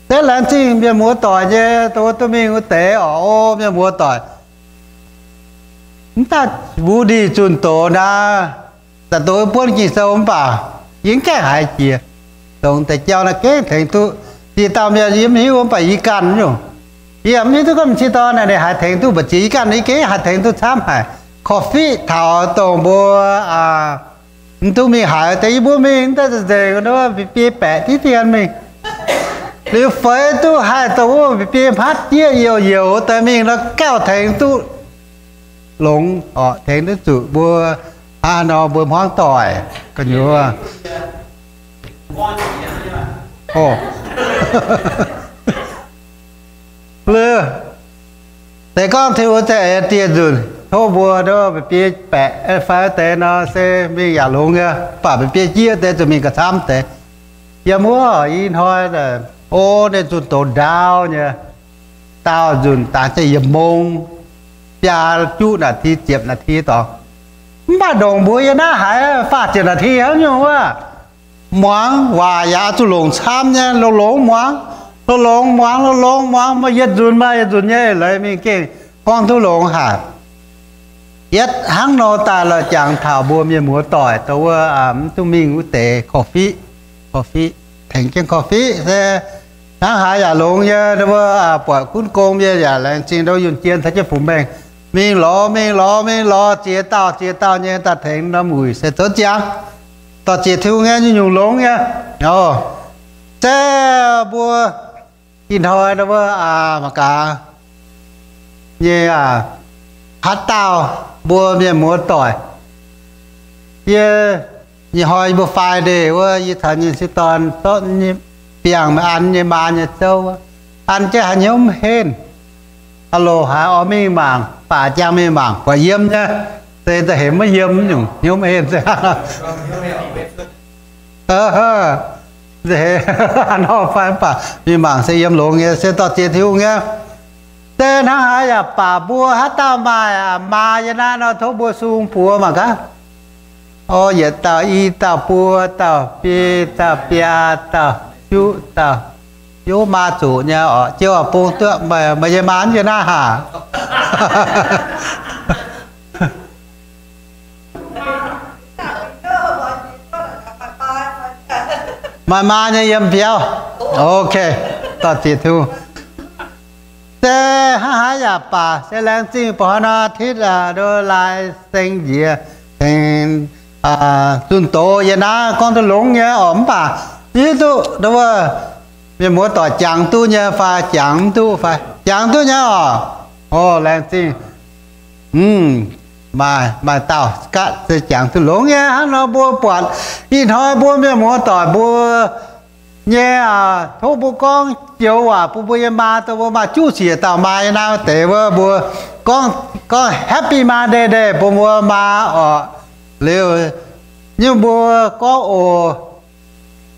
Se laengz zingh mienh muoz doic nyei, dongh wuov duqv mingh wuov deix oc, o mienh muoz doic. Mv daaih mbuo ndih zunh doz naaiv, daaih dongh buonv Ging-Sou mv baac yie mv gaengh haiz jiex. Dongh deix jauv naaiv gengh tengx duqv. Ziex dauh mienh yie mv hiuv mv baac yie ganh nyungc. Yie mv hiuv duqv gorngv m'sieqv dorn naaic ninh haiz tengx duqv, mv baac ziex yie ganh yie gengh haiz tengx duqv camv haic. Korv-fiqv taux dongh mbuo mv duqv mingh haiz deix, yie mbuo mingh daaih nzengc nzengc, biei biei baeqc diqv dien mingh. Liuz feix duqv haih dongh wuov biei biei hmatv jieqv youc youc daaih mingh nor gauh tengx duqv longx, tengx duqv zuqc mbuo hnangv nor mbuo hmuangv doic gu'nyuoz. Liuz, se gorngv Tin-Hungh za'eix dieh nzunc tov mbuo biei biei baeqc fai deix nor se mingh yaac longx nyei, mv baac biei biei jieqv deix zuqc mingh gauh camv deix. Yiem wuov ih hnoi, o, ninh zunh doz ndaauv nyei, daauh nzunc dangx ziangh yiemc mong, biaa juqv นาที, ziepc นาที dorngx. Mv baac ndongc mbuo yiem naaiv haiz faah ziepc นาที hnangv nyungc wuov. Muangx waac yaac zuqc longc camv nyei, longx-longx muangx, longx-longx muangx, longx-longx muangx, maaih yietc nzunc maaih yietc nzunc nyei leiz mingh gengh gorngv duqv longx haic. Yietv hnangv nor daaih lorqc, jangx taux mbuo mienh muoz doic dongh wuov mv duqv mingh wuov deix korv-fiqv, korv-fiqv, tengx jienv korv-fiqv se hnangv haaix yaac longx nyei, wuov buatc gunv gong mienh yaac laengz zingh ndau yunh jien caux jienv fungx mengh mingh lorz, mingh lorz, mingh lorz, ziex dauh ziex dauh nyei daaih tengx norm wuic se zoux ziangx. Dorh ziex Tin-Hungh nyei nyungc-nyungc longx nyei. Se mbuo ih hnoi wuov mangc gaax nyei aac, haaix dauh mbuo mienh muoz doic, yie, ih hnoi yie mbuo Friday wuov, yie caux nyei m'sieqv dorn zorqv biangh an nyei maa nyei zouv, an jienv haaix hnyouv mv henv. Aa loc haaix oix mingh mangc, baac jangx mingh mangc buatc yiem nyei, se nza'heix maiv yiem nyungc hnyouv mv henv se nza'heix nor fai mv baac mingh mangc se yiem longx nyei, se dorh ziex Tin-Hungh nyei. Se hnangv haaix yaac baac mbuo haaix dauh maaih maa yiem naaiv nor tov mbuo sung buoz mangc gaax. O, yietc dauh, i dauh, buo dauh, biei dauh, biaa dauh, juqv dauh. Yov maa zuqc nyei oc, jienv oix bung duqv, meih nyei maa yiem naaiv haac. Maaih maa nyei yiem biauv. Ok, dorh ziex Tin-Hungh. Se hnangv haaix yaac baac se laengz zingh baac hnoi nor Titv ndo lai seng njiec tengx zunh doz yiem naaiv gorngv duqv longx nyei oc, mv baac hiuv duqv wuov mienh muoz doic jangx duqv nyei fai jangx mv duqv fai jangx duqv nyei oc. O, laengz zingh. Maaih, maaih dauh gatv se jangx duqv longx nyei. Hnangv nor mbuo buatc ih hnoi mbuo mienh muoz doic mbuo nyei, tov mbuo gorngv joux waac bun mbuo nyei maa, dongh mbuo maaih juqv siec dauh maa nyei naaiv deix wuov, mbuo gorngv, gorngv Happy Mother's Day bun mbuo maa oc. Liuz, nyungc mbuo gorngv oc.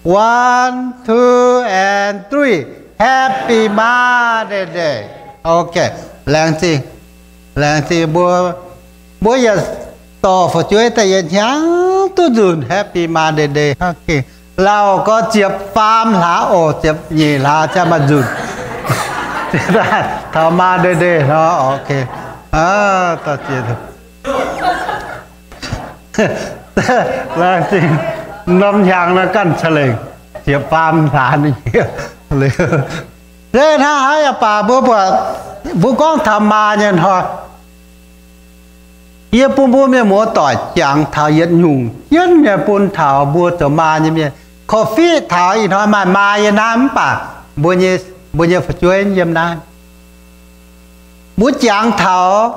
One, two, and three. Happy Mother's Day. Ok, laengz zingh, laengz zingh mbuo. Mbuo yietc dorh fu'jueiv daaih yietc hnyangx duqv nzunc Happy Mother's Day hnangv gengh. Lauh gorx ziepc faam hlaax oc, ziepc nyeic hlaax ziangh maaih nzunc. Taux Mother's Day nor, ok. Laengz zingh, norm hnyangx nor ganh ca'lengc ziepc faam hlaax ninh. Se hnangv haaix yaac baac mbuo buatc, mbuo gorngv taux maa nyei hnoi, yie bun mbuo mienh muoz doic jangx taux yietc nyungc jienv nyei bun taux mbuo zoux maa nyei mienh. Korv-fiqv taux ih hnoi maaih maa yiem naaiv mv baac mbuo nyei, mbuo nyei fu'jueiv yiem naaiv. Mbuo jangx taux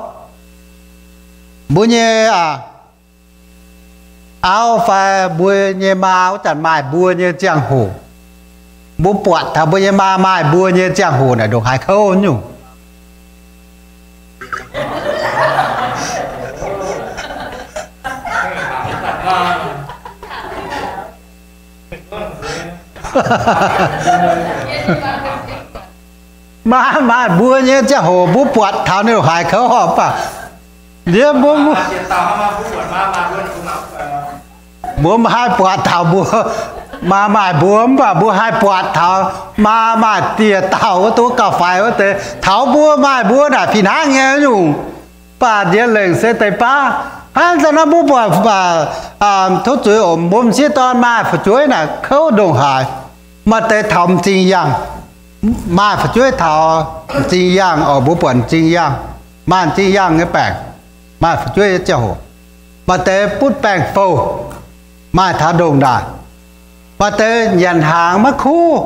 mbuo nyei auv fai mbuo nyei maa wuov zanc maaih mbuo nyei ziangh hoc, mbuo buatc taux mbuo nyei maa maaih mbuo nyei ziangh hoc naaic ndongc haaix kouv nyungc. Maa maaih mbuo nyei ziangh hoc mbuo buatc taux ninh ndongc haaix kouv horpc baac, ndiev mbuo, mbuo maaih buatc taux mbuo maa maaih mbuo, mv baac mbuo haih buatc taux maa maaih dieh dauh wuov, duqv gauh faix wuov deix. Taux mbuo maaih mbuo naaic fih hnangv nyei nyungc. Mv baac nziex lengc se deix baav. Hnangv zanc naaiv mbuo buatc tov zuiz oc, mbuo m'sieqv dorn maaih fu'jueiv naaic kouv ndongc haaix. Maaih deix taux m'zing yangh, maaih fu'jueiv taux m'zing yangh oc, mbuo buatc m'zing yangh, maaih m'zing yangh nyei baengc, maaih fu'jueiv nyei ziangh hoc. Maaih deix butv baengc fouh, maaih taux ndongc naaic. Maaih deix nyanc hnaangx maiv kuv,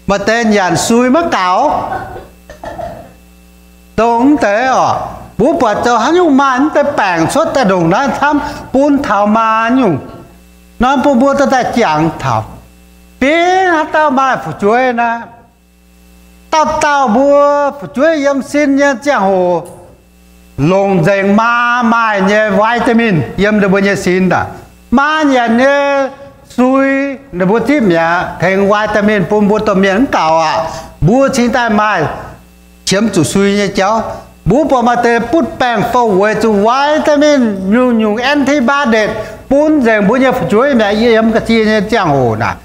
maaih deix nyanc sui maiv gaux. Dongh mv deix oc, mbuo buatc zoux haaix nyungc maaih mv deix baengc cuotv daaih ndongc naaiv camv bun taux maa nyungc. Nor bun mbuo dorh daaih jangx taux, fingx haaix dauh maaih fu'jueiv naaiv, dauh dauh mbuo fu'jueiv yiem sin nyei ziangh hoc longc nzengc maa maaih nyei vitamin yiem ninh mbuo nyei sin daaih. Maa nyanc nyei sui, ninh mbuo zipv mi'aqv, tengx vitamin bun mbuo domh mienh mv gaux aqv. Mbuo cingx daaih maaih qiemx zuqc sui nyei jauv. Mbuo buatc maaih deix butv baengc fouh weic zuqc vitamin nyungc-nyungc antibody bun nzengc mbuo nyei fu'jueiv mi'aqv. Yiem ga'sie nyei ziangh hoc naaic,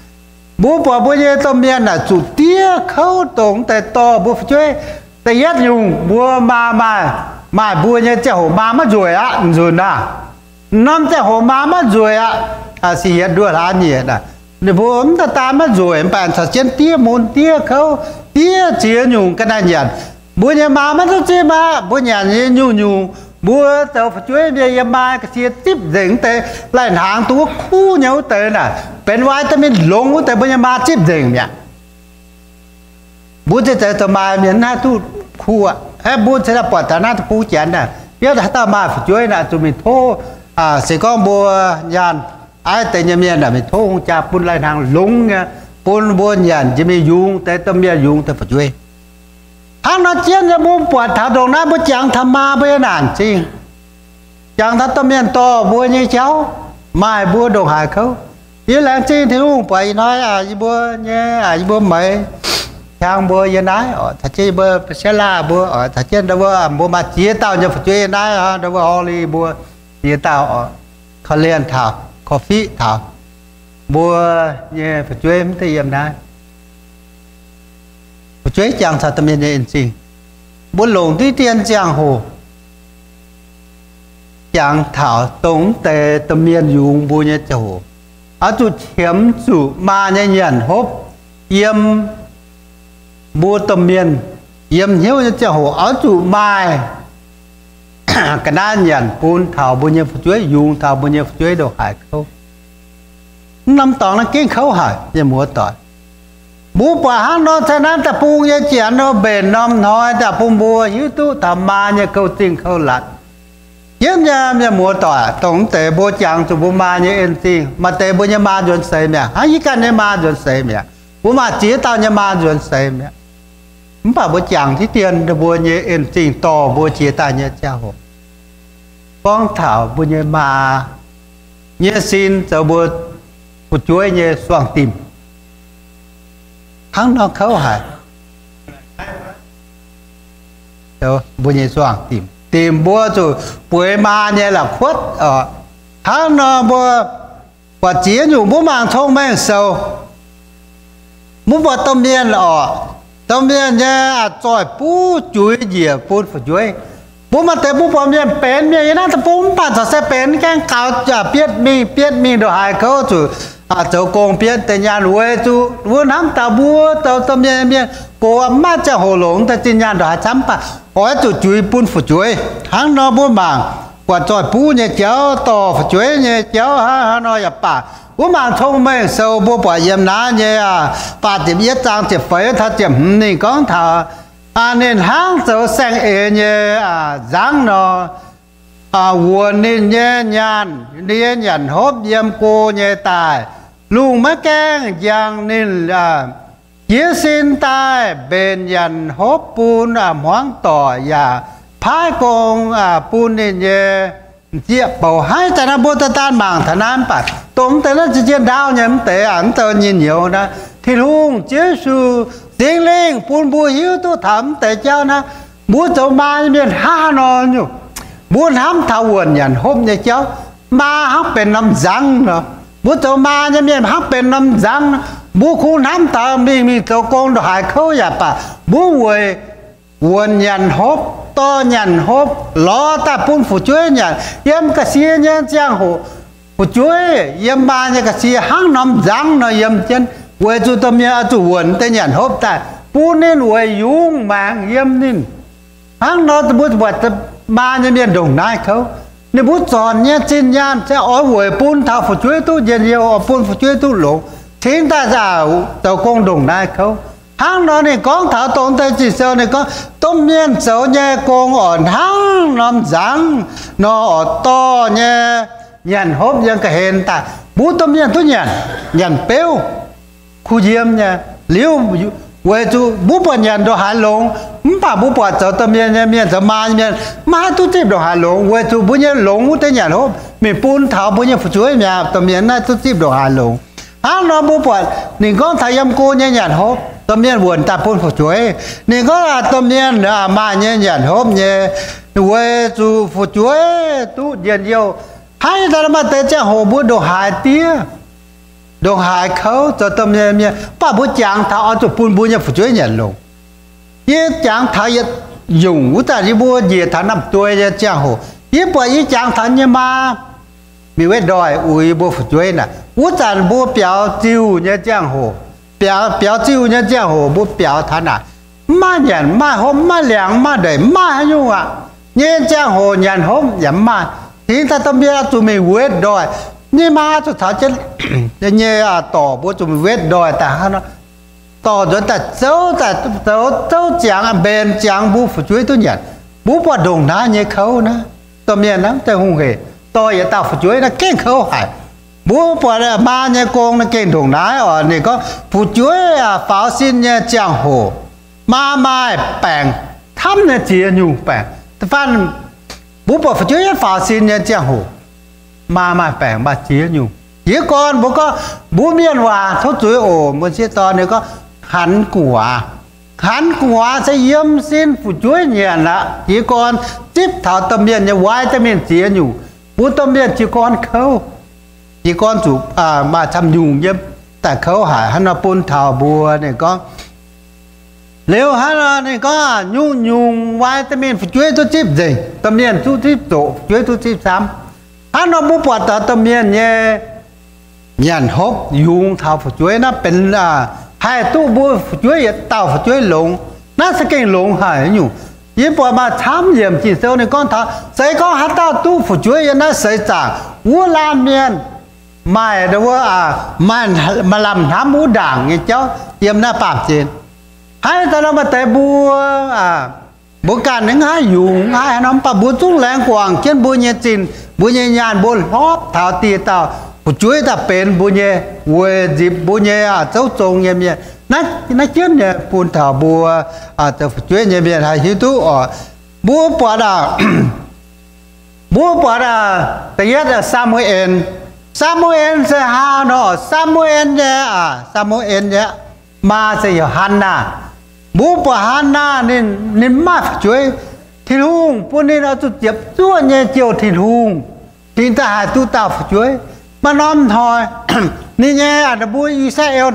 mbuo buatc mbuo nyei domh mienh naaic zuqc diev kouv dongh deix dorh mbuo fu'jueiv. Da'yietv nyungc, mbuo maa maaih, maaih mbuo nyei ziangh hoc maa maiv nzueic aqv, nzunc naaiv. Norm ziangh hoc maa maiv nzueic aqv. Siec hietc nduoh hlaax nyieqc naaic, ninh mbuo mv daaih daan maiv nzueic, mv baac caux jienv diev mun diev kouv, diev ziex nyungc ga'naaiv nyanc. Mbuo nyei maa maiv duqv zipv aqv. Mbuo nyanc nyei nyungc-nyungc, mbuo zoux fu'jueiv mienh yiem maa ga'sie zipv nzengc wuov deix lai-hnaangx, duqv wuov kuv nyei wuov deix naaic, benx vitamin longx wuov deix, mbuo nyei maa zipv nzengc mi'aqv. Mbuo ziex zeiz zoux maa mienh mv haih duqv kuv aqv. Mbuo cingx daaih buatc taux naaiv deic-bung janx naaic, biauv haaix dauh maaih fu'jueiv naaic, zuqc mingh tov, se gorngv mbuo nyaanh aiv deix nyei mienh naaic, mingh tov hungh jaa bun lai-hnaangx longx nyei, bun mbuo nyanc jiex mingh yungz deix domh mienh, yungz deix fu'jueiv. Hnangv nor jienv nyei mbuo buatc taux ndongc naaiv, mbuo jangx taux maa mbuo nyei naanc zingh, jangx taux domh mienh dorh mbuo nyei jauv, maaih mbuo ndongc haaix kouv. Yie laengz zingh Tin-Hungh buatc ih hnoi yie mbuo nyei, yie mbuo meix hiaang mbuo yiem naaiv oc, caux jienv yie mbuo Priscilla mbuo oc, caux jienv ndau wuov mbuo maaih ziex dauh nyei fu'jueiv yiem naaiv, ndau wuov Holly mbuo ziex dauh oc, Colin taux, Coffee taux, mbuo nyei fu'jueiv mv deix yiem naaiv. Fu'jueiv jangx caux domh mienh nyei en-zingh. Mbuo longc diqv dien ziangh hoc jangx taux dongh mv deix domh mienh yungz mbuo nyei ziangh hoc, oix zuqc qiemx zuqc maa nyei nyanc hopv yiem mbuo domh mienh yiem hnyouv nyei ziangh hoc oix zuqc maaih ga'naaiv nyanc bun taux mbuo nyei fu'jueiv, yungz taux mbuo nyei fu'jueiv ndongc haaix kouv. Mv norm dorngx naaiv gengh kouv haic, mienh muoz doic. Mbuo buatc hnangv nor, caux naaiv deic-bung nyei janx nor mbenc norm hnoi daaih bun mbuo hiuv duqv taux maa nyei kouv zingh kouv latc. Jienv nyei mienh muoz doic, dongh mv deix mbuo jangx zuqc mbuo maa nyei en-zingh, maaih deix mbuo nyei maa nzuonx seix mi'aqv, hnangv yie ganh nyei maa nzuonx seix mi'aqv. Mbuo maaih ziex dauh nyei maa nzuonx seix mi'aqv. Mv baac mbuo jangx diqv dien mbuo nyei en-zingh dorh mbuo jiex daaih nyei ziangh hoc, gorngv taux mbuo nyei maa nyei sin zoux mbuo fu'jueiv nyei suangx dimc. Hnangv nor kouv haic. Mbuo nyei suangx dimc, dimc mbuo zuqc bueix maa nyei la'kuotv oc. Hnangv nor mbuo buatc ziex nyungc mbuo mangc cong-mengh sou. Mbuo buatc domh mienh oc, domh mienh nyei zoih buv juix njiec bun fu'jueiv. Mbuo maaih deix mbuo buatc mienh benx mienh yiem naaiv deic-bung mv baac corc se benx gaengh gaux bietv mingh bietv mingh ndongc haaix kouv zuqc zoux gong bietv deix nyaanh weic zuqc mbuo hnamv taux mbuo zoux domh mienh, mienh gox mv maaih ziangh hoc longc daaih zinh nyaanh ndongc haaix camv, mv baac oix zuqc juix bun fu'jueiv. Hnangv nor mbuo mangc buatc zoih buv nyei jauv dorh fu'jueiv nyei jauv hnangv haaix nor yaac baac, mbuo mangc Cong-Mengh Sou mbuo buatc yiem naaiv nyei faah ziepc yietv zaang ziepc feix taux ziepc hmz ninh gorngv taux ninh hnangv zoux saeng-eix nyei nzangv nor, wuonx ninh nyei nyaanh, ninh nyei nyanc hopv yiem go nyei daaih, lungh maiv gaengh njang ninh jiez sin daaih mbenc nyanc hopv bun hmuangv doic yaac paaiv gong bun ninh nyei m'sieqv bouc. Hnangv ih zanc naaiv mbuo daaih daan mangc taux naaiv mv baac dongh mv deix naaiv za'gengh ndaauv nyei mv deix, mv deix nyei nyouz naaiv, Tin-Hungh, Ziouv Yesu, Singx Lingh bun mbuo hiuv duqv taux mv deix jauv naaiv. Mbuo zoux maa nyei mienh hnangv haaix nor nyungc, mbuo hnamv taux wuonx nyanc hopv nyei jauv, maa hnangv benx norm nzangv nor. Mbuo zoux maa nyei mienh hnangv benx norm nzangv, mbuo kungx hnamv taux mingh mingh zoux gong ndongc haaix kouv yaac baac, mbuo weic wuonc nyanc hopv, dorh nyanc hopv lorz daaih bun fu'jueiv nyanc. Yiem ga'sie nyei ziangh hoc, fu'jueiv yiem maa nyei ga'sie hnangv norm nzangv nor yiem jienv, weic zuqc domh mienh oix zuqc wuonc deix nyanc hopv daaih bun ninh weic yungz maengc yiem ninh. Hnangv nor mbuo buatc maa nyei mienh ndongc naaiv kouv. Ninh mbuo zornc nyei zinh nyaanh se oix weic bun taux fu'jueiv duqv njien-youh, oix bun fu'jueiv duqv longx, cingx daaih zoux gong ndongc naaiv kouv. Hnangv nor ninh gorngv taux dongh deix Ging-Sou ninh gorngv, domh mienh zoux nyei gong oix hnangv norm nzangv nor oix dorh nyei nyanc hopv yiem ga'hlen daaih bun domh mienh duqv nyanc, nyanc beuv, kuh yiem nyei. Liuz weic zuqc mbuo buatc nyanc ndongc haaix longx, mv baac mbuo buatc zoux domh mienh nyei mienh, zoux maa nyei mienh maiv haih duqv zipv ndongc haaix longx, weic zuqc mbuo nyei longx wuov deix nyanc hopv mingh bun taux mbuo nyei fu'jueiv mi'aqv. Domh mienh naaiv duqv zipv ndongc haaix longx. Hnangv nor mbuo buatc ninh gorngv taux yiem go nyei nyanc hopv, domh mienh wuonc daaih bun fu'jueiv. Ninh gorngv domh mienh maaih nyei nyanc hopv nyei, weic zuqc fu'jueiv duqv njien-youh. Hnangv naaiv maaih deix ziangh hoc mbuo ndongc haaix diev, ndongc haaix kouv zoux domh mienh mienh, mv baac mbuo jangx taux oix zuqc bun mbuo nyei fu'jueiv nyanc longx. Yie jangx taux yietc nyungc wuov zanc yie mbuo njiec taux Namh Duei nyei ziangh hoc, yie buatc yie jangx taux nyei maa, mingh wetv ndoih uix yie mbuo fu'jueiv naaic. Wuov zanc mbuo biaux ziuh nyei ziangh hoc, biaux, biaux ziuh nyei ziangh hoc mbuo biaux taux naaic, mv maaih nyanc, mv maaih hopv, mv maaih liangx, mv maaih ndeic, mv maaih haaix nyungc aqv. Nyei ziangh hoc nyanc hopv yaac mv maaih. Cingx daaih domh mienh zuqc mingh wetv ndoih. Nyei maa zuqc caux jienv nyei dorc mbuo zuqc mingh wetv ndoih daaih hnangv nor, dorh nzuonx daaih zouv, daaih zoux, zouv ziangx, mbenc ziangx mbuo fu'jueiv duqv nyanc. Mbuo buatc ndongc naaiv nyei kouv naaiv, domh mienh naaiv deix hungh hec dorh yietc dauh fu'jueiv naaiv gengh kouv haic. Mbuo buatc maa nyei gong naaiv gengh ndongc naaiv oc. Ninh gorngv fu'jueiv faaux sin nyei ziangh hoc, maa maaih baengc camv nyei ziex nyungc baengc. Da'faanh mbuo buatc fu'jueiv yietv faaux sin nyei ziangh hoc, maa maaih baengc maaih ziex nyungc. Jiez gorn mbuo gorngv mbuo mienh waac tov zuiz oc, mbuo sieqv dorn ninh gorngv hanx gu'nguaaz. Hanx gu'nguaaz se yiem sin fu'jueiv nyanc aqv. Jiez gorn zipv taux domh mienh nyei vitamin ziex nyungc, mbuo domh mienh jiez gorn kouv. Jiez gorn zuqc maaih camv nyungc yiem daaih kouv haic. Hnangv nor bun taux mbuo ninh gorngv, liuz hnangv nor ninh gorngv nyungc-nyungc vitamin fu'jueiv duqv zipv nzengc, domh mienh duqv zipv zoqc, fu'jueiv duqv zipv camv. Hnangv nor mbuo buatc taux domh mienh nyei nyanc hopv yungz taux fu'jueiv naaiv benx haih duqv mbuo fu'jueiv yietc dauh fu'jueiv longx. Naaiv se gengh longx haic nyungc. Yie buatc maaih camv yiemc Ging-Sou ninh gorngv taux se gorngv haaix dauh duqv fu'jueiv yiem naaiv seix zaangc, wuov laanh mienh maaih wuov, maaih, maaih lamh hnamv wuov ndaangc nyei jauv yiem naaiv baamh gen. Hnangv daaih nor maaih deix mbuo, mbuo ganh maiv haih yungz, maiv haih haaix nor, mv baac mbuo zungv laengz guangc jienv mbuo nyei zinh, mbuo nyei nyaanh, mbuo hlorpv taux dieh dauh fu'jueiv daaih benx mbuo nyei, weic nzipc mbuo nyei zouv zong nyei mienh. Naaiv jienv nyei bun taux mbuo zoux fu'jueiv nyei mienh haih hiuv duqv oc. Mbuo buatc aac, mbuo buatc aac, da'yietv Saa^mu^en. Saa^mu^en se hnangv nor, Saa^mu^en nyei aac, Saa^mu^en nyei maa se heuc Hannaa. Mbuo buatc Hannaa ninh, ninh mv maaih fu'jueiv. Tin-Hungh bun ninh oix zuqc ziepc zuoqv nyei jouh Tin-Hungh, cingx daaih haih duqv dauh fu'jueiv. Maaih norm hnoi ninh nyei, ninh mbuo I^saa^laa^en,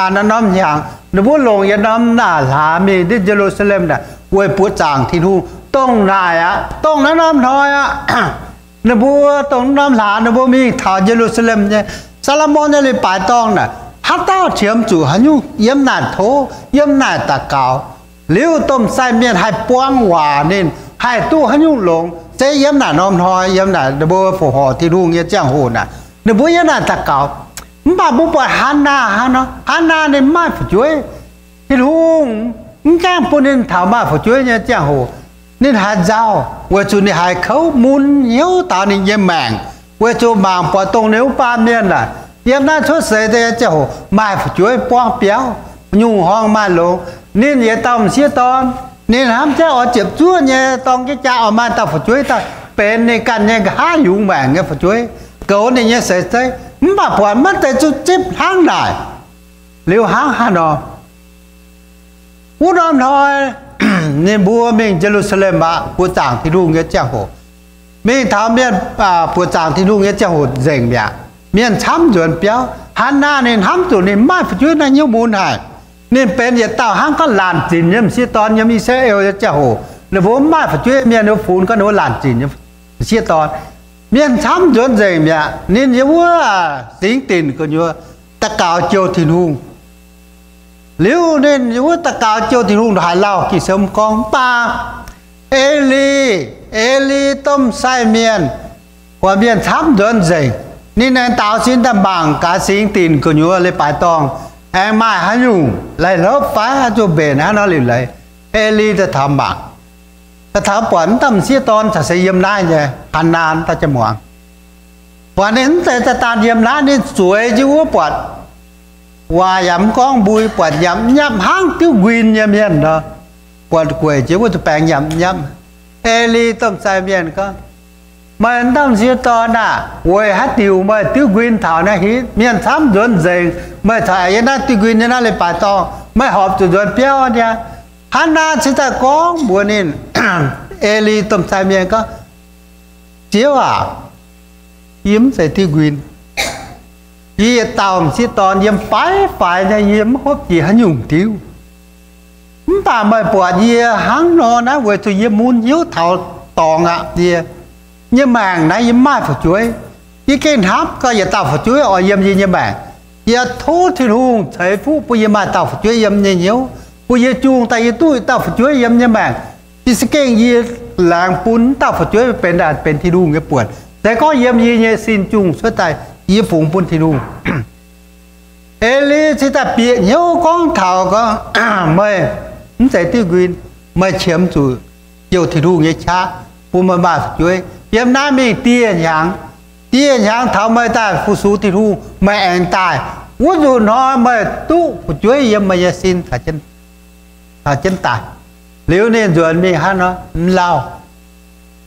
naaiv norm hnyangx ninh mbuo longc yietc norm hlaax mingh ndiev Ye^lu^saa^lem naaic weic buoqc zaangc Tin-Hungh. Dongh naaic aqv, dongh naaiv norm hnoi aqv, ninh mbuo dongh norm hlaax ninh mbuo mingh taux Ye^lu^saa^lem nyei, Saa^lo^morn nyei leiz-baaix dorngh naaic, haaix dauh qiemx zuqc haaix nyungc yiem naaic tov, yiem naaic daux gaux, liuz domh sai mienh haih buang waac ninh, haih duqv haaix nyungc longx, se yiem naaic norm hnoi, yiem naaic ninh mbuo fongc horc Tin-Hungh nyei ziangh hoc naaic, ninh mbuo yiem naaic daux gaux. Mv baac mbuo buatc Hannaa hnangv nor, Hannaa ninh mv maaih fu'jueiv. Tin-Hungh mv gaengh bun ninh taux maaih fu'jueiv nyei ziangh hoc, ninh haiz nzauh weic zuqc ninh haiz kouv mun hnyouv taux ninh nyei maengc, weic zuqc mangc buatc dongh ninh wuov baamh mienh naaic, yiem naaiv cuotv seix deix ziangh hoc maaih fu'jueiv buangv biauv, nyungc horngh maaih longx. Ninh yietc dauh m'sieqv dorn, ninh hnamv jienv oix ziepc zuoqv nyei dorng jienv jaa oix maaih dauh fu'jueiv daaih benx ninh ganh nyei nqa'haav yungz maengc nyei fu'jueiv, goux ninh nyei seix zeiv. Mv baac buatc maiv zeiz zuqv zipv hnangv naaic. Liuz hnangv haaix nor, wuov norm hnoi ninh mbuo mingh Ye^lu^saa^lem aqv, buoqc zaangc Tin-Hungh nyei ziangh hoc, mingh taux mienh buoqc zaangc Tin-Hungh nyei ziangh hoc nzengc mi'aqv. Mienh camv nzuonx biauv. Hannaa ninh hnamv zuqc ninh mv maaih fu'jueiv naaiv hnyouv mun haic. Ninh benx yietc dauh hnangv gorngv laanh zinc nyei m'sieqv dorn yiem I^saa^laa^en nyei ziangh hoc, ninh mbuo mv maaih fu'jueiv, mienh funx gorngv ninh mbuo laanh zinc nyei m'sieqv dorn. Mienh camv nzuonx nzengc mi'aqv. Ninh yiem wuov singx dinc gu'nyuoz daux gaux jouh Tin-Hungh. Liuz ninh yiem wuov daux gaux jouh Tin-Hungh, ndongc haaix lauh Ging-Sou mv gorngv. Mv baac Eli, Eli domh sai mienh, buatc mienh camv nzuonx nzengc, ninh aengx daaux sin daaih mangc gaax singx dinc gu'nyuoz leiz-baaix dorngh aengx maaih haaix nyungc laih hlopv fai haaix nyungc mbenc hnangv nor liuc leiz. Eli daaih taux mangc, daaih taux buatc mv dauh m'sieqv dorn caux se yiem naaiv nyei, Hannaa dauh jien muangx. Buatc ninh mv zeiz daaih daanh yiem naaiv, ninh zueiz jienv wuov buatc waac yaac mv gorngv mbui, buatc nyapv nyapv hnangv diuv nquin nyei mienh nor. Buatc gueic jiex wuov zuqc baengx nyapv nyapv. Eli domh sai mienh gorngv, Meih mv dauh m'sieqv dorn aah! Weic haaix diuc meih diuv nquin taux naaiv hitv? Mienh camv nzuonx nzengc, meih caux yiem naaiv diuv nquin nyei naaiv leiz-baaix dorngh, meih horpc zuqc nzuonx biauv niaa? Hannaa cingx daaih gorngv mbuox ninh, Eli domh sai mienh gorngv, Ziouv aac, yie mv zeiz diuv nquin. Yie yietc dauh m'sieqv dorn yiem faix-faix nyei, yie mv hopv jiex haaix nyungc diuv. Mv baac meih buatc yie hnangv nor naaiv weic zuqc yie mun hnyouv taux dorngx aqv. Yie nyei maengc naaiv yie mv maaih fu'jueiv. Yie gengh hnamv gauh yietc dauh fu'jueiv oix yiem yie nyei maengc. Yie tov Tin-Hungh ceix fuqv bun yie maaih dauh fu'jueiv yiem nyei hnyouv, bun yie jung daaih yie duqv yietc dauh fu'jueiv yiem nyei maengc. Yie se gengh yie laengz bun mv dauh fu'jueiv benx daaih benx Tin-Hungh nyei buonc. Se gorngv yiem yie nyei sin jung cuotv daaih, yie fungx bun Tin-Hungh. Eli cingx daaih bieqc hnyouv gorngv taux gorngv, Meih mv zeiz diuv nquin, meih qiemx zuqc jouh Tin-Hungh nyei qaqv bun meih maaih fu'jueiv. Yiem naaiv mingh dieh hnyangx, dieh hnyangx taux meih daaih fu-sux Tin-Hungh, meih aengx daaih. Wuov nzunc hnoi meih duqv fu'jueiv yiem meih nyei sin taux jienv daaih. Liuz ninh nzuonx mingh hnangv nor mv lauh,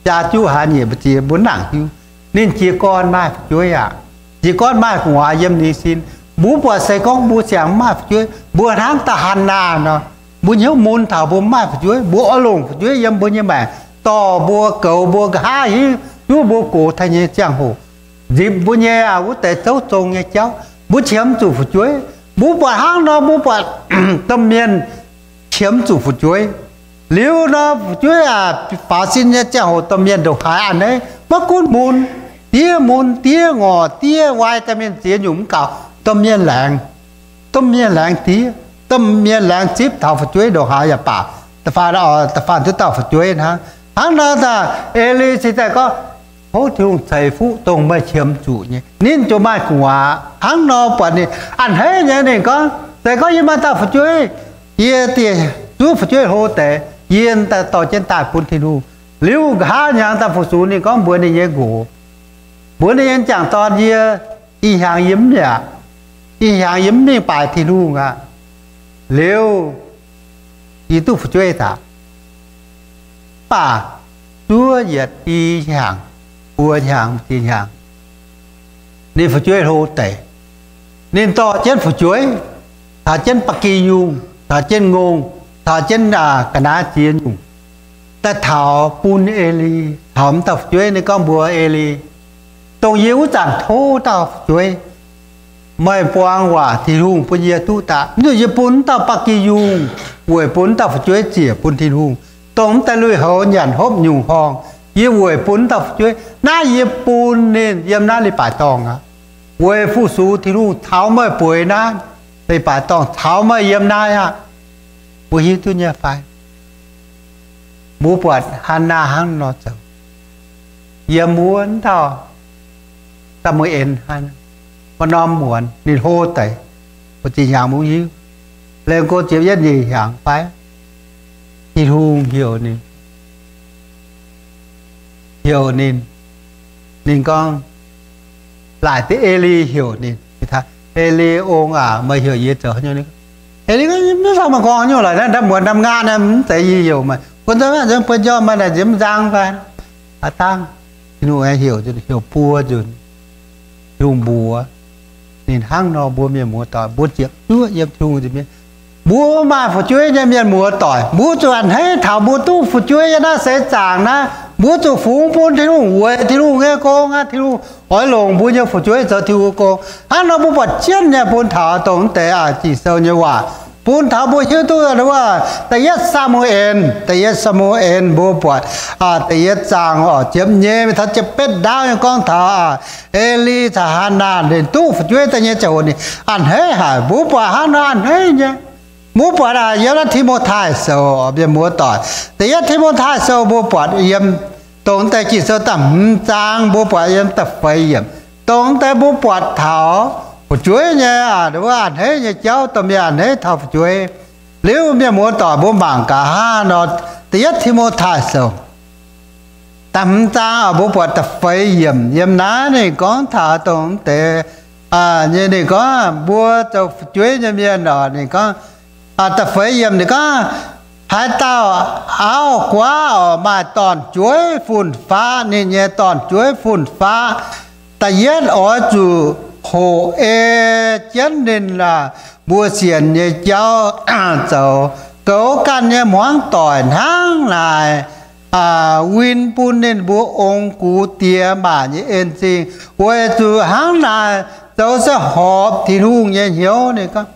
jaa juqv haaix nyungc mbu'ziex mbuo nangc hiuv. Ninh jiez gorn maaih fu'jueiv aqv. Jiez gorn maaih gu'nguaaz yiem ninh sin. Mbuo buatc se gorngv mbuo siang mv maaih fu'jueiv, mbuo hnangv dauh Hannaa nor, mbuo hnyouv mun taux mbuo mv maaih fu'jueiv, mbuo oix longc fu'jueiv yiem mbuo nyei maengc, dorh mbuo, goux mbuo, nqa'haav hiuv duqv mbuo gox taaih nyei ziangh hoc, nzipc mbuo nyei wuov deix zouv zong nyei jauv. Mbuo qiemx zuqc fu'jueiv. Mbuo buatc hnangv nor, mbuo buatc domh mienh qiemx zuqc fu'jueiv. Liuz nor, fu'jueiv aac, faaux sin nyei ziangh hoc domh mienh ndongc haaix a'hneiv, maiv gunv mun, diev mun, diev ngorc, diev wai, daaih mienh ziex nyungc mv gaux, domh mienh laengz, domh mienh laengz diev, domh mienh laengz zipv taux fu'jueiv ndongc haaix yaac baac, da'faanh, da'faanh duqv dauh fu'jueiv hnangv. Hnangv nor, Eli cingx daaih gorngv, Tov Tin-Hungh ceix fuqv dongh meih qiemx zuqc nyei. Ninh ziouc maaih gu'nguaaz hnangv nor buatc ninh a'hneiv nyei. Ninh gorngv, Se gorngv yie maaih dauh fu'jueiv, yie dieh zuov fu'jueiv hlo deix, yie daaih dorh jienv daaih bun Tin-Hungh. Liuz nqa'haav hnyangx daaih fu-sux ninh gorngv mbuox ninh nyei nqox, mbuox ninh nyei m'jangc dorn, Yie ih hnyangx yie mv mi'aqv. Ih hnyangx yie mv mingh baaix Tin-Hungh aqv. Liuz yie duqv fu'jueiv daaih. Mv baac zuov yietc i hnyangx, buo hnyangx, ziex hnyangx, ninh fu'jueiv hlo deix. Ninh dorh jienv fu'jueiv, taux jienv ba'gi yungh, taux jienv ngongh, taux jienv ga'naaiv ziex nyungc, daaih taux bun Eli, taux mv dauh fu'jueiv. Ninh gorngv mbuox Eli, Dongh yie wuov zanc tov dauh fu'jueiv, meih buang waac Tin-Hungh bun yie duqv daaih. Mv zuqc yie bun mv dauh ba'gi yungh, weic bun mv dauh fu'jueiv ziec bun Tin-Hungh. Dongh mv deix lui-houx nyanc hopv nyungc horngh, yie weic bun mv dauh fu'jueiv. Naaiv yie bun ninh yiem naaiv leiz-baaix dorngh aqv. Weic fu-sux Tin-Hungh caux meih bueix naaiv leiz-baaix dorngh, caux meih yiem naaiv aqv. Mbuo hiuv duqv nyei fai? Mbuo buatc Hannaa hnangv nor zoux. Yiem wuov dauh Saa^mu^en hnangv, maaih norm muonz ninh hlo deix, mbuo zinh hnyangx mbuo hiuv, lengh go ziepc yietv nyeic hnyangx fai, Tin-Hungh heuc ninh, heuc ninh. Ninh gorngv, laaic deix Eli heuc ninh. Eli, ong aac, meih heuc yie zoux haaix nyungc? Eli gorngv, mv baac meih gorngv haaix nyungc lorqc, naaiv ndamv muonz ndamv nqaatv naaiv mv zeiz yie heuc meih. Bun nzangv, bun njormh meih naaic nziex mv nzang fai? Aav dangh, Tin-Hungh aengx heuc, heuc buo nzunc, Tin-Hungh mbuox. Ninh hnangv nor, mbuo mienh muoz-doic, mbuo ziepc zuoqv yiem Tin-Hungh nza'hmien, mbuo maaih fu'jueiv nyei mienh muoz-doic, mbuo zuqc a'hneiv taux mbuo duqv fu'jueiv nyei naaiv seix zaangc naaiv. Mbuo zuqc fungx bun Tin-Hungh, weic Tin-Hungh nyei gong aqv. Tin-Hungh oix longc mbuo nyei fu'jueiv zoux Tin-Hungh gong. Hnangv nor mbuo buatc jienv nyei bun taux dongh mv deix Ging-Sou nyei waac, bun taux mbuo hiuv duqv wuov, Da'yietv Saa^mu^en, Da'yietv Saa^mu^en mbuo buatc da'yietv zaang ziepc nyeic taux ziepc betv ndaauv nyei gorngv taux E^li caux Hannaa ninh duqv fu'jueiv daaih nyei ziangh hoc ninh a'hneiv haic. Mbuo buatc hnangv nor a'hneiv nyei. Mbuo buatc yiem naaiv Ti^mo^tai Sou, mienh muoz-doic, da'yietv Ti^mo^tai Sou mbuo buatc yiem dongh deix Ging-Sou da'hmz zaang mbuo buatc yiem da'feix yiemc. Dongh deix mbuo buatc taux fu'jueiv nyei, wuov a'hneiv nyei jauv, domh mienh a'hneiv taux fu'jueiv. Liuz mienh muoz-doic mbuo mangc gaax hnangv nor, da'yietv Ti^mo^tai Sou da'hmz zaang mbuo buatc da'feix yiemc yiem naaiv ninh gorngv taux dongh deix nyei ninh gorngv mbuo zoux fu'jueiv nyei mienh oc, ninh gorngv, da'feix yiemc ninh gorngv, haaix dauh auv-guaav oc maaih dorn-jueiv fun-faqv, ninh nyei dorn-jueiv fun-faqv da'yietv oix zuqc hoqc ei jienv ninh mbuo sienx nyei jauv zoux, goux ganh nyei hmuangv doic hnangv naaic, win bun ninh mbuo ong gux diex maac nyei en zingh, weic zuqc hnangv naaic zoux se horpc Tin-Hungh nyei hnyouv. Ninh gorngv,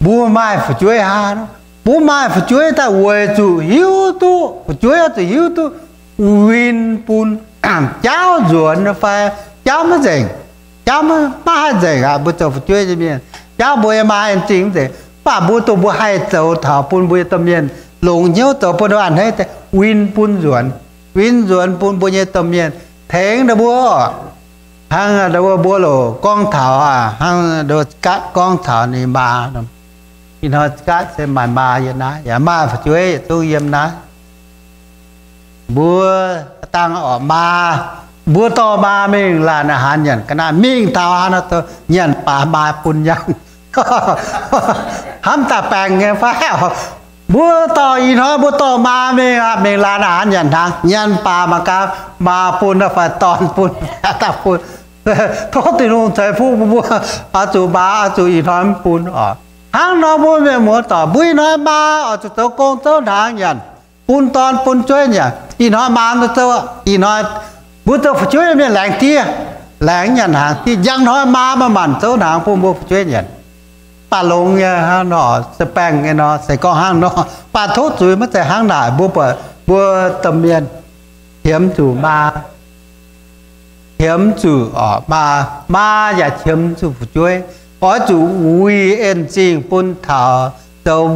mbuo maaih fu'jueiv hnangv, mbuo maaih fu'jueiv daaih weic zuqc hiuv duqv, fu'jueiv zuqc hiuv duqv win bun, jaauv nzuonx fai jaauv maiv nzengc, jaauv maiv haih nzengc aqv. Mbuo zoux fu'jueiv nyei mienh, jaauv mbuo nyei maa en zingh maiv nzengc, mv baac mbuo dongh mbuo haih zoux taux bun mbuo nyei domh mienh longc hnyouv zoux bun ninh a'hneiv deix win bun nzuonx, win nzuonx bun mbuo nyei domh mienh tengx ninh mbuo. Hnangv mbuo loc gorngv taux, hnangv gatv gorngv taux ninh maa, ih hnoi gatv se maaih maa yiem naaiv, yaac maaih fu'jueiv yietc zungv yiem naaiv. Mbuo dangh orqc maa, mbuo dorh maa mingh laanh a'hnaanx nyanc ga'naaiv, mingh taux haaix nor nyanc baac maa bun nyanc. Hnamv daaih baengh nyei fai oc. Mbuo dorh ih hnoi mbuo dorh maa mingh aqv, mingh laanh a'hnaanx nyanc hnaangx, nyanc baac mangc gaax maa bun fai dorn bun, daaih bun. Tov Tin-Hungh ceix fuqv bun mbuo, oix zuqc maa oix zuqc ih hnoi mv bun oc. Hnangv nor mbuo mienh muoz-doic, mbuo ih hnoi maa oix zuqc zoux gong zouv hnaangx nyanc, bun dorn bun jueiv nyanc. Ih hnoi maa mv zouv, ih hnoi mbuo zoux fu'jueiv mienh laengz diev, laengz nyanc hnaangx diev. Njang hnoi maa maaih maanc zouv hnaangx bun mbuo fu'jueiv nyanc. Mv baac longx nyei hnangv nor, se baengh nyei nor, se gorngv hnangv nor. Mv baac tov zuiz maiv zeiz hnangv naaic, mbuo buatc mbuo domh mienh qiemx zuqc maa, qiemx zuqc orqc maa, maa yaac qiemx zuqc fu'jueiv. Oix zuqc uix en zingh bun taux zoux,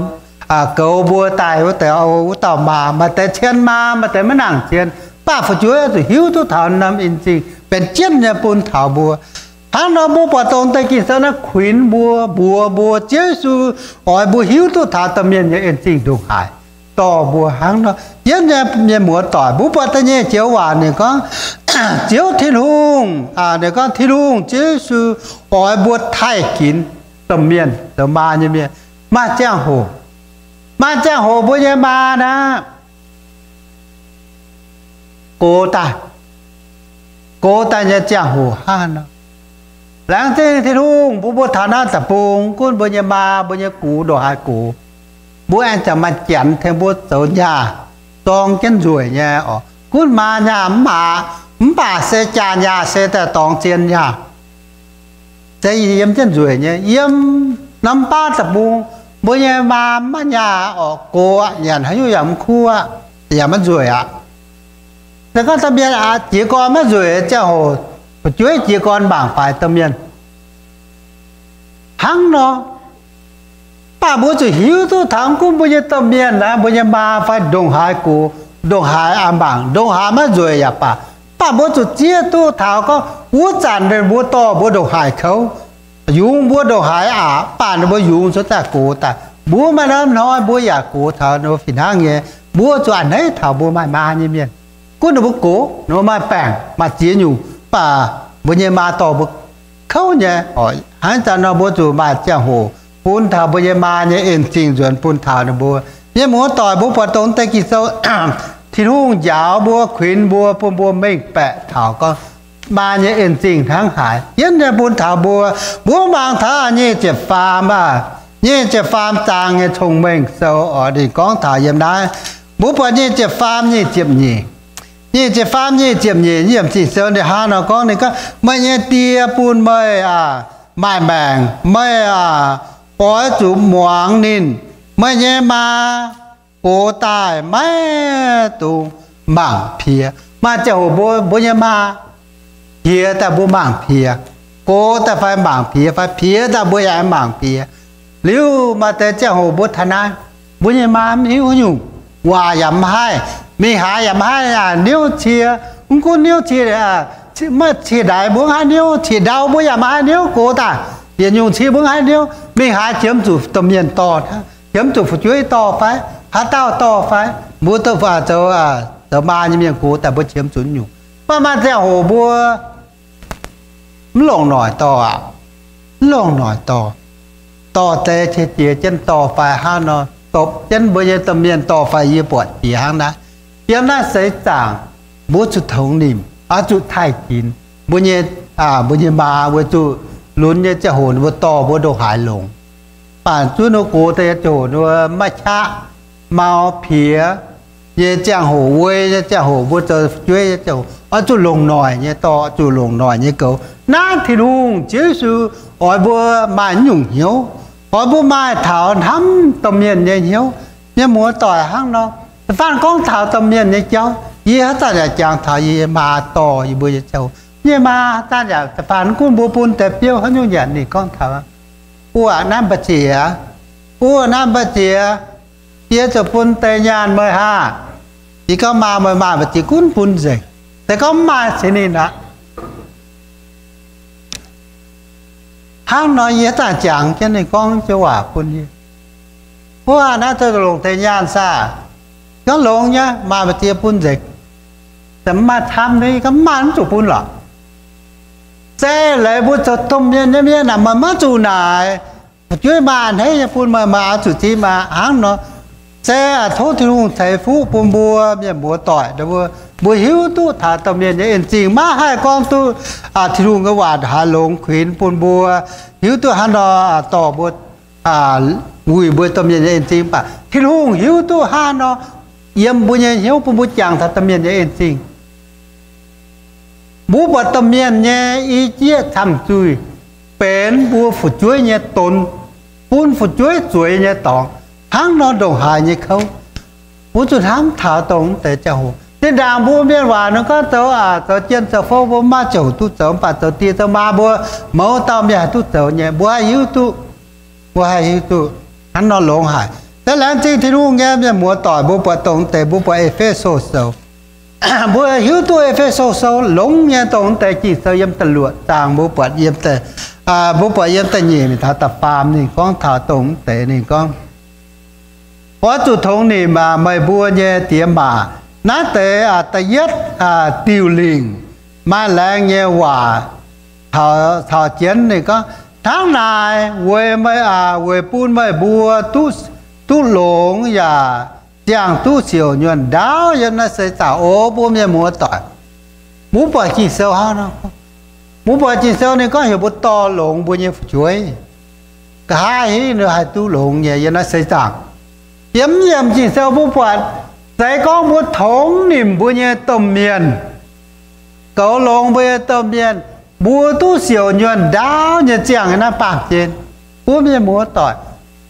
goux mbuo daaih wuov deix, wuov dauh maa. Maaih deix cien maa, maaih deix maiv nangc cien. Mv baac fu'jueiv oix zuqc hiuv duqv taux norm en zingh benx jienv nyei bun taux mbuo. Hnangv nor mbuo buatc dongh deix Ging-Sou naaiv kuinx mbuo, mbuox mbuo, Ziouv Yesu oix mbuo hiuv duqv taux domh mienh nyei en zingh ndongc haaix dorh mbuo hnangv nor. Jienv nyei mienh muoz-doic, mbuo buatc da'nyeic joux waac ninh gorngv, Ziouv Tin-Hungh, ninh gorngv Tin-Hungh Ziouv Yesu oix mbuo taaih ginx domh mienh, zoux maa nyei mienh. Maaih ziangh hoc, maaih ziangh hoc mbuo nyei maa naaiv gox daaih, gox daaih nyei ziangh hoc hnangv nor. Laengz zingh Tin-Hungh bun mbuo taux naaiv deic-bung, gunv mbuo nyei maa, mbuo nyei gux ndongc haaix gox, mbuo aengx ziouc maaih janx tengx mbuo zoux nyaah, zorng jienv nzueic nyei oc. Gunv maa nyaah mv baac, mv baac se jaa nyaah se daaih dorngx zien nyaah, se yiem jienv nzueic nyei. Yiem norm baav deic-bung, mbuo nyei maa maiv nyaah oc, gox aqv, nyanc haaix nyungc yaac mv kuv aqv, yaac maiv nzueic aqv. Se gorngv domh mienh jiez gorn maiv nzueic ziangh hoc, fu'jueiv jiez gorn mangc faix domh mienh hnangv nor. Mv baac mbuo zuqc hiuv duqv taux gunv mbuo nyei domh mienh naaiv, mbuo nyei maa fai ndongc haaix gox, ndongc haaix aqc mangc, ndongc haaix maiv nzueic yaac baac, mv baac mbuo zuqc zieqv duqv taux gorngv wuov zanc ninh mbuo dorh mbuo ndongc haaix kouv, yungz mbuo ndongc haaix aqc, mv baac ninh mbuo yungz cuotv daaih gox daaih. Mbuo maaih norm hnoi mbuo yaac gox taux ninh mbuo fih hnangv nyei. Mbuo zuqc a'hneiv taux mbuo maaih maa nyei mienh. Gunv ninh mbuo gox, ninh mbuo maaih baengc, maaih ziex nyungc, mv baac mbuo nyei maa dorh mbuo kouv nyei. Hnangv zanc nor mbuo zuqc maaih ziangh hoc bun taux mbuo nyei maa nyei en zingh nzuonx bun taux ninh mbuo. Mienh muoz-doic, mbuo buatc dongh deix Ging-Sou, Tin-Hungh njaaux mbuo, kuinx mbuo, bun mbuo mengh baeqc taux gorngv maa nyei en zingh hnangv haaix. Jienv nyei bun taux mbuo, mbuo mangc taux nyic ziepc faam aac, nyic ziepc faam zaang nyei Cong-Mengh Sou oc, ninh gorngv taux yiem naaiv. Mbuo buatc nyic ziepc faam, nyic ziepc nyeic. Nyic ziepc faam, nyic ziepc nyeic, nyic ziepc nyeic sou ninh hnangv nor gorngv, ninh gorngv, meih nyei die bun meih aac maaih maengc, meih aac oix zuqc muangx ninh. Meih nyei maa gox daaih maiv dungx mangc piex. Maaih ziangh hoc mbuo, mbuo nyei maa piex daaih mbuo mangc piex, gox daaih fai mangc piex, fai piex daaih mbuo yaac mangc piex. Liuz maaih deix ziangh hoc mbuo taux naaiv, mbuo nyei maa mv hiuv haaix nyungc, waac yaac mv haih, mingh haaix yaac mv haih, niouv cie, mv gunv niouv cie, maiv cie ndaix mbuo mv haih niouv, cie ndau mbuo yaac mv haih niouv, gox daaih yietc nyungc cie mbuo mv haih niouv, mingh haaix qiemx zuqc domh mienh dorh, qiemx zuqc fu'jueiv dorh fai, haaix dauh dorh fai, mbuo zoux, zoux maa nyei mienh gox daaih mbuo qiemx zuqc nyungc. Mv baac maaih ziangh hoc mbuo mv longc noic dorh aqv. Mv longc noic dorh. Dorh deix qiex jiez jienv dorh fai hnangv nor, dopc jienv mbuo nyei domh mienh dorh fai yie buatc jiex hnangv naaiv. Yiem naaiv seix zaangc mbuo zuqc tongx nimc, oix zuqc taaih ginx mbuo nyei, mbuo nyei maa, weic zuqc lunx nyei ziangh hoc ninh mbuo dorh mbuo ndongc haaix longx. Mv baac zuov ninh mbuo gox daaih nyei ziangh hoc ninh mbuo maiv qaqv, mau piex nyei ziangh hoc, wei nyei ziangh hoc, mbuo zoux fu'jueiv nyei ziangh hoc, oix zuqc longc noic nyei dorh, zuqc longc noic nyei goux. Naaiv Tin-Hungh, Ziouv Yesu oix mbuo maaih naaiv nyungc hnyouv, oix mbuo maaih taux hnamv domh mienh nyei hnyouv. Mienh muoz-doic, hnangv nor, da'faanh gorngv taux domh mienh nyei jauv, yie haaix zanc yaac jangx taux yie nyei maa dorh yie mbuo nyei ziangh hoc. Yie nyei maa haaix zanc yaac, da'faanh gunv mbuo bun deix biouv haaix nyungc nyanc, ninh gorngv taux, buov naaiv mbu'ziex, buov naaiv mbu'ziex, yie ziouc bun deix nyaanh meih haah. Yie gorngv, maa, meih maaih mbu'ziex gunv bun nzengc. Se gorngv mv maaih cingx ninh aqv. Hnangv nor yie haaix zanc jangx jienv ninh gorngv joux waac bun yie, buov naaiv zoux longc deix nyaanh saah? Gorngv longx nyei, maaih mbu'ziex bun nzengc. Mv maaih camv, gorngv mv maaih mv zuqc bun lorqc. Se leiz mbuo zoux domh mienh nyei mienh aah, meih maiv zuqc naaic, fu'jueiv maaih a'hneiv nyei bun meih, meih oix zuqc zipv maah, hnangv nor. Se tov Tin-Hungh ceix fuqv bun mbuo mienh muoz-doic, mbuo hiuv duqv taux domh mienh nyei en zingh, maiv haih gorngv duqv Tin-Hungh nyei waac haaix longx kuinx bun mbuo, hiuv duqv hnangv nor dorh mbuo, wuic mbuo domh mienh nyei en zingh. Mv baac Tin-Hungh hiuv duqv hnangv nor yiem mbuo nyei hnyouv bun mbuo jangx taux domh mienh nyei en zingh. Mbuo buatc domh mienh nyei i jieqv camv zuih benx mbuo fu'jueiv nyei donx, bun fu'jueiv zueiz nyei dorngx, hnangv nor ndongc haaix nyei kouv. Mbuo zuqc hnamv taux dongh deix ziangh hoc. Zinh ndaangc mbuo mienh waac ninh gorngv zoux, zoux jien zoux fouv mbuo maiv ziouc duqv zoux, mv baac zoux die zoux maa mbuo mouz dauh mienh haih duqv zoux nyei, mbuo haih hiuv duqv. Mbuo haih hiuv duqv hnangv nor longx haic. Se laengz zingh Tin-Hungh nyei mienh muoz-doic, mbuo buatc dongh deix, mbuo buatc E^fe^so Sou. Mbuo hiuv duqv E^fe^so Sou longx nyei dongh deix Ging-Sou yiem da'luoqc zaang, mbuo buatc yiem, mbuo buatc yiem da'nyeic mingh taux da'faam, ninh gorngv taux dongh deix, ninh gorngv, oix zuqc tongx nimc meih mbuo nyei diex maac. Naaiv deix da'yietv diuh lingc maaih laengz nyei waac caux jienv, ninh gorngv, hnangv naaic weic meih, weic bun meih mbuo duqv longx yaac ziangh duqv siouc nyuonh ndaauv yiem naaiv seix zaangc. O mbuo mienh muoz-doic, mbuo buatc Ging-Sou hnangv nor, mbuo buatc Ging-Sou ninh gorngv heuc mbuo dorh longx mbuo nyei fu'jueiv, nqa'haav hingv ninh haih duqv longx nyei yiem naaiv seix zaangc. Yiem, yiem Ging-Sou mbuo buatc, se gorngv mbuo tongx nimc mbuo nyei domh mienh, goux longx mbuo nyei domh mienh, mbuo duqv siouc nyuonh ndaauv nyei ziangh naaiv baamh gen. Mbuo mienh muoz-doic,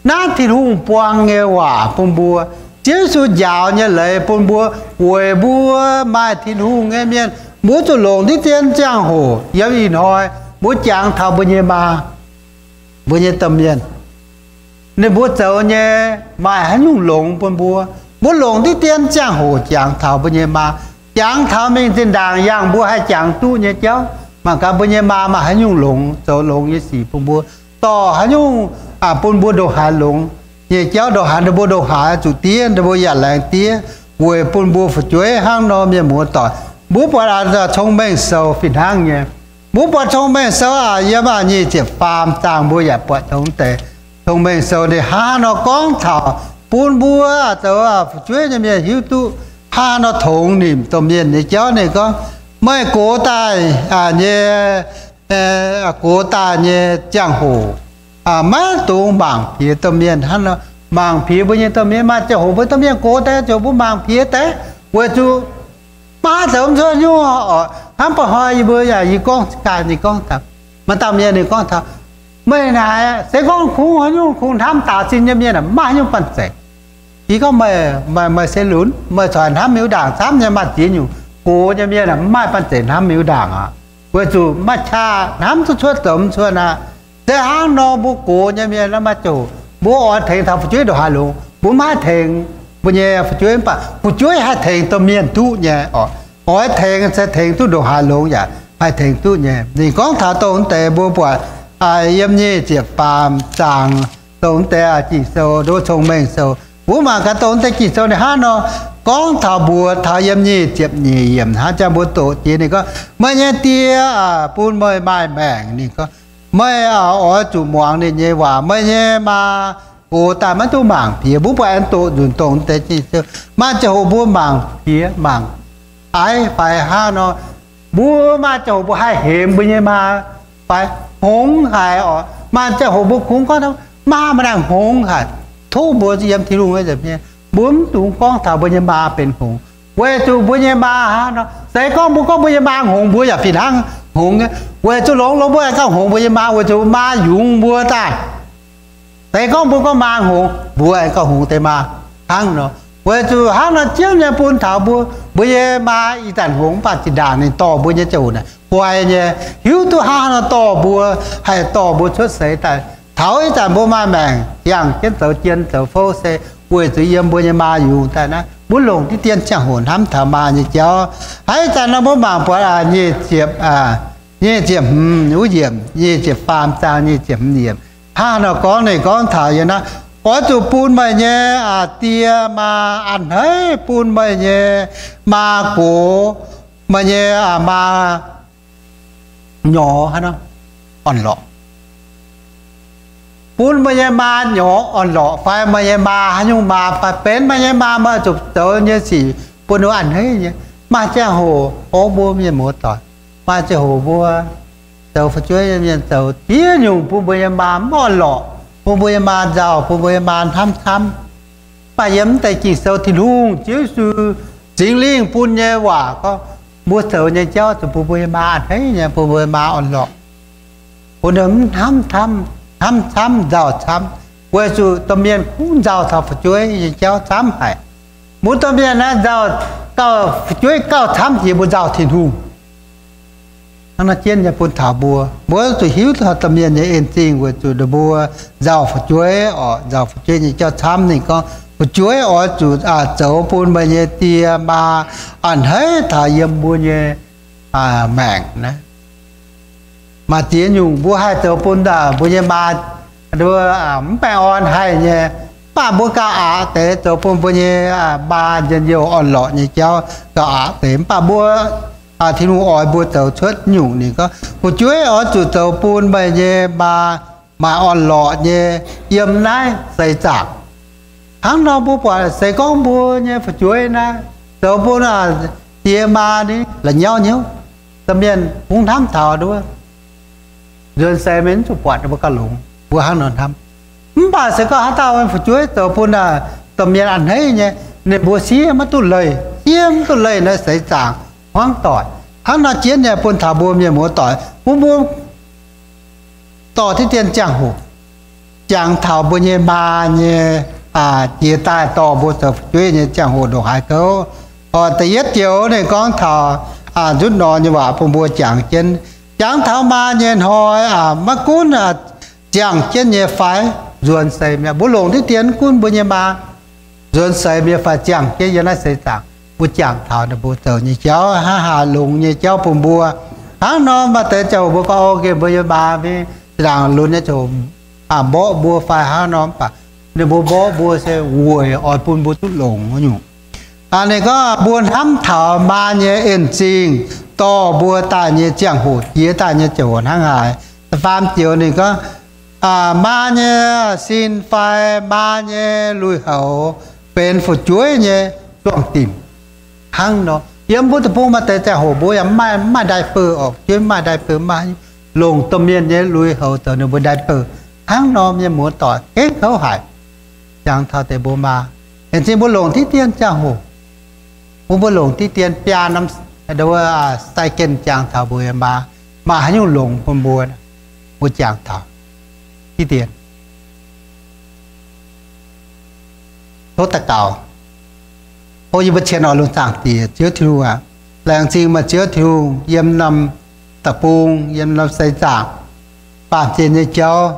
naaiv Tin-Hungh buang nyei waac bun mbuo, Ziouv Yesu njaaux nyei leiz bun mbuo, weic mbuo maaih Tin-Hungh nyei mienh, mbuo zuqc longc diqv dien ziangh hoc yiem ih hnoi mbuo jangx taux mbuo nyei maa, mbuo nyei domh mienh. Ninh mbuo zoux nyei maaih haaix nyungc longx bun mbuo, mbuo longc diqv dien ziangh hoc jangx taux mbuo nyei maa, jangx taux mingh zinh ndaangc yangh mbuo haih jangx duqv nyei jauv. Mangc gaax mbuo nyei maa maaih haaix nyungc longx, zoux longx nyei sic bun mbuo, dorh haaix nyungc bun mbuo ndongc haaix longx nyei jauv, ndongc haaix ninh mbuo ndongc haaix zuqc diev, ninh mbuo yaac laengz diev, weic bun mbuo fu'jueiv hnangv nor mienh muoz-doic. Mbuo buatc Cong-Mengh Sou fih hnangv nyei. Mbuo buatc Cong-Mengh Sou aac, yiem aac nyic ziepc faam zaang mbuo yaac buatc dongh deix. Cong-Mengh Sou ninh hnangv nor gorngv taux bun mbuo zoux fu'jueiv nyei mienh hiuv duqv hnangv nor tongx nimc domh mienh nyei jauv. Ninh gorngv, meih gox daaih nyei, gox daaih nyei ziangh hoc maiv dungx mangc piex domh mienh hnangv nor. Mangc piex mbuo nyei domh mienh, maaih ziangh hoc mbuo domh mienh gox daaih ziouc mbuo mangc piex deix, weic zuqc Maiv haih zoux mv cuotv nyungc oc. Hnangv ba'hnoi yie mbuo yaac, yie gorngv gaax ninh gorngv taux, maaih dauh mienh ninh gorngv taux, meih naaic se gorngv kungx haaix nyungc kungx hnamv daaux zinh nyei mienh aeqv, maiv maaih haaix nyungc banh zeic. Yie gorngv, meih, meih se lunx, meih corc hnamv miuc ndaangc camv nyei, maaih ziex nyungc gox nyei mienh aeqv, mv maaih banh zeic hnamv miuc ndaangc aqv. Weic zuqc maaih qaqv hnamv duqv cuotv zoux mv cuotv aqv. Se hnangv nor mbuo gox nyei mienh naaiv maaih ziangh hoc mbuo oix tengx taux fu'jueiv ndongc haaix longx, mbuo maiv haih tengx mbuo nyei fu'jueiv, mv baac fu'jueiv haih tengx domh mienh duqv nyei oc. Oix tengx se tengx duqv ndongc haaix longx yaac haih tengx duqv nyei. Ninh gorngv taux dongh wuov deix mbuo buatc yiem nyic ziepc faam zaang, dongh wuov deix Ging-Sou nduov Cong-Mengh Sou, mbuo mangc gaax dongh wuov deix Ging-Sou ninh hnangv nor gorngv taux mbuox taux yiem nyic ziepc nyeic yiemc hnangv, jangx mbuo doqc jiex ninh gorngv, meih nyei Die bun meih maaih maengc. Ninh gorngv, meih oix zuqc muangx ninh nyei waac. Meih nyei maa gox daaih maiv duqv mangc piex. Mbuo buatc aengx doqc nzunc dongh wuov deix Ging-Sou, maaih ziangh hoc mbuo mangc piex mangc aiv fai hnangv nor, mbuo maaih ziangh hoc mbuo haih hemx mbuo nyei maa fai hngongx haic oc. Maaih ziangh hoc mbuo kungx gorngv maa maaih naaic hngongx haic. Tov mbuo yiem Tin-Hungh nyei nza'hmien, mbuo mv dungx gorngv taux mbuo nyei maa benx hngongx, weic zuqc mbuo nyei maa hnangv nor, se gorngv mbuo gorngv mbuo nyei maa hngongx, mbuo yaac fih hnangv hngongx nyei. Weic zuqc longx longx mbuo aengx gauh hngongx mbuo nyei maa, weic zuqc maa yungz mbuo daaih. Se gorngv mbuo gorngv maa hngongx, mbuo aengx gauh hngongx deix maa hnangv nor. Weic zuqc hnangv nor jienv nyei bun taux mbuo, mbuo nyei maa ih zanc hngongx, mv baac zinh ndaangc ninh dorh mbuo nyei ziangh hoc naaic guai nyei, hiuv duqv hnangv haaix nor dorh mbuo, haih dorh mbuo cuotv seix daaih. Taux ih zanc mbuo maaih maengc ziangh jienv zoux jien zoux fouv se weic zuqc yiem mbuo nyei maa yungz daaih naaiv. Mbuo longc diqv dien ziangh hoc hnamv taux maa nyei jauv. Hnangv ih zanc nor mbuo mangc buatc nyic ziepc, nyic ziepc hmz wuov yiemc, nyic ziepc faam zaang nyic ziepc hmz yiemc. Hnangv nor gorngv, ninh gorngv taux yiem naaiv, oix zuqc bun meih nyei die maa a'hneiv bun meih nyei maa gox, meih nyei maa nyorx haaix nor orn-lorqc. Bun meih nyei maa nyorx orn-lorqc fai meih nyei maa haaix nyungc maa fai benx meih nyei maa, meih zuqc zoux nyei sic bun ninh a'hneiv nyei. Maaih ziangh hoc, o mbuo mienh muoz-doic, maaih ziangh hoc mbuo zoux fu'jueiv nyei mienh zoux ziex nyungc bun mbuo nyei maa mv orn-lorqc, bun mbuo nyei maa nzauh, bun mbuo nyei maa hnamv camv. Mv baac yiem naaiv deix Ging-Sou, Tin-Hungh, Ziouv Yesu, Singx Lingh bun nyei waac gorngv, mbuo zoux nyei jauv zuqc bun mbuo nyei maa a'hneiv nyei, bun mbuo nyei maa orn-lorqc, bun ninh mv hnamv camv, hnamv camv, nzauh camv, weic zuqc domh mienh kungx nzauh taux fu'jueiv nyei jauv camv haic. Mbuo domh mienh naaiv nzauh gauh fu'jueiv gauh camv jiex mbuo nzauh Tin-Hungh. Hnangv naaiv jienv nyei bun taux mbuo, mbuo zuqc hiuv taux domh mienh nyei en-zingh weic zuqc ninh mbuo nzauh fu'jueiv oc, nzauh fu'jueiv nyei jauv camv. Ninh gorngv, fu'jueiv oix zuqc zoux bun meih nyei die maa a'hneiv taux yiem mbuo nyei maengc naaiv. Maaih ziex nyungc mbuo haih zoux bun mbuo nyei maa mv baengh orn haih nyei. Mv baac mbuo gauh aqc deix zoux bun mbuo nyei maa njien-youh orn-lorqc nyei jauv gauh aqc deix. Mv baac mbuo, Tin-Hungh oix mbuo zoux cuotv nyungc. Ninh gorngv, fu'jueiv oix zuqc zoux bun meih nyei maa maaih orn-lorqc nyei yiem naaiv seix zaangc. Hnangv nor mbuo buatc se gorngv mbuo nyei fu'jueiv naaiv zoux bun die maa ni la'nyauv hnyouv, domh mienh kungx hnamv taux nduov, nzuonx seix mienh mv zuqc buatc ninh mbuo gauh longx. Mbuo hnangv nor hnamv. Mv baac se gorngv haaix dauh fu'jueiv zoux bun domh mienh a'hneiv nyei, ninh mbuo siev maiv duqv leih, siev mv duqv leih naaiv seix zaangc hmuangv doic. Hnangv nor jienv nyei bun taux mbuo mienh muoz-doic, bun mbuo dorh diqv dien ziangh hoc jangx taux mbuo nyei maa nyei jiex daaih dorh mbuo zoux fu'jueiv nyei ziangh hoc ndongc haaix kouv. Da'yietv joux ninh gorngv taux nzutv nor nyei waac bun mbuo jangx jienv. Jangx taux maa nyei hnoi, maiv gunv ziangh jienv nyei fai nzuonx seix mi'aqv, mbuo longc diqv dien gunv mbuo nyei maa nzuonx seix mi'aqv fai ziangh jienv yiem naaiv seix zaangc, mbuo jangx taux ninh mbuo zoux nyei jauv hnangv haaix longx nyei jauv bun mbuo. Hnangv nor maaih deix ziangh hoc mbuo gorngv, o, mbuo nyei maa mingh zinh ndaangc lunx nyei ziangh hoc mborqv mbuo fai hnangv nor, mv baac ninh mbuo mborqv mbuo se weic oix bun mbuo duqv longx nyungc. Ninh gorngv mbuo hnamv taux maa nyei en-zingh dorh mbuo daaih nyei ziangh hoc, jiex daaih nyei ziangh hoc hnangv haaix. Da'faam joux ninh gorngv, maa nyei sin fai maa nyei lui-houx benx fu'jueiv nyei zuangh dimc. Hnangv nor yiem mbuo deic-bung maaih deix ziangh hoc mbuo yaac mv maaih, mv maaih diaper oc, fu'jueiv mv maaih diaper, mv maaih longc domh mienh nyei lui-houx zoux ninh mbuo diaper. Hnangv nor mienh muoz-doic gengh kouv haic. Jangx taux deix mbuo maa, en-zingh mbuo longc diqv dien ziangh hoc Bun mbuo longc diqv dien biaa norm sai gen jangx taux mbuo nyei maa. Maa haaix nyungc longx bun mbuo, mbuo jangx taux diqv dien. Tov daux gaux. O yie mbuo cien oix longx, Zaangc Diex Ziouv Tin-Hungh aac, laengz zingh meih Ziouv Tin-Hungh yiem norm deic-bung, yiem norm seix zaangc, baamh gen nyei jauv,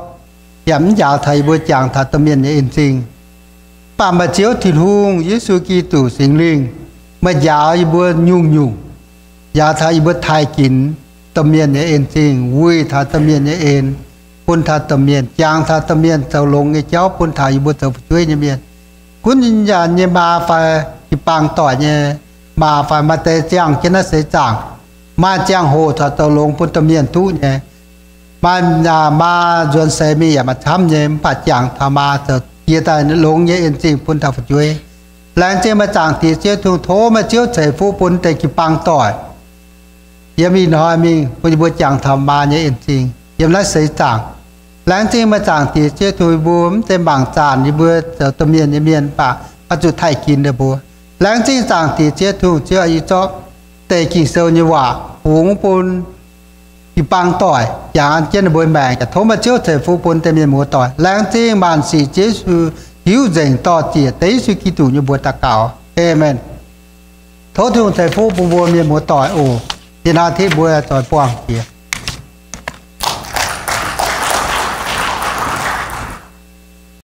yaac mv njaaux taux yie mbuo jangx taux domh mienh nyei en-zingh. Mv baac meih Ziouv Tin-Hungh, Yesu Giduc, Singx Lingh, meih njaaux yie mbuo nyungc-nyungc, njaaux taux yie mbuo taaih ginx domh mienh nyei en-zingh, wuih taux domh mienh nyei en, bun taux domh mienh, jangx taux domh mienh zoux longx nyei jauv bun taux yie mbuo zoux fu'jueiv nyei mienh. Gunv yaac nyei maa fai jiu-baang doic nyei maa fai maaih deix ziangh jienv naaiv seix zaangc, maaih ziangh hoc corc zoux longx bun domh mienh duqv nyei. Maaih maa nzuonx seix mingh yaac maaih camv nyei, mv baac jangx taux maa zoux jiex daaih longx nyei en-zingh bun taux fu'jueiv. Laengz zingh meih Zaangc Diex Ziouv Tin-Hungh, tov meih Ziouv ceix fuqv bun deix jiu-baang doic yiem ih hnoi mingh bun yie mbuo jangx taux maa nyei en-zingh yiem naaiv seix zaangc. Laengz zingh meih Zaangc Diex Ziouv Tin-Hungh, yie mbuo mv zeiz mangc zaanc yie mbuo zoux domh mienh nyei mienh, mv baac oix zuqc taaih ginx ninh mbuo. Laengz zingh Zaangc Diex Ziouv Tin-Hungh, Ziouv, yie zorqv deix Ging-Sou nyei waac fungx bun jiu-baang doic, jangx an jienv ninh mbuo maengc. Yaac tov meih Ziouv ceix fuqv bun deix mienh muoz-doic. Laengz zingh maanc sic Yesu hiuv nzengc dorh ziec deix Yesu Giduc nyei mbuox daux gaux. Aamen. Tov Tin-Hungh ceix fuqv bun mbuo mienh muoz-doic oc. Ih hnoi tengx mbuo zoux buangh jiex.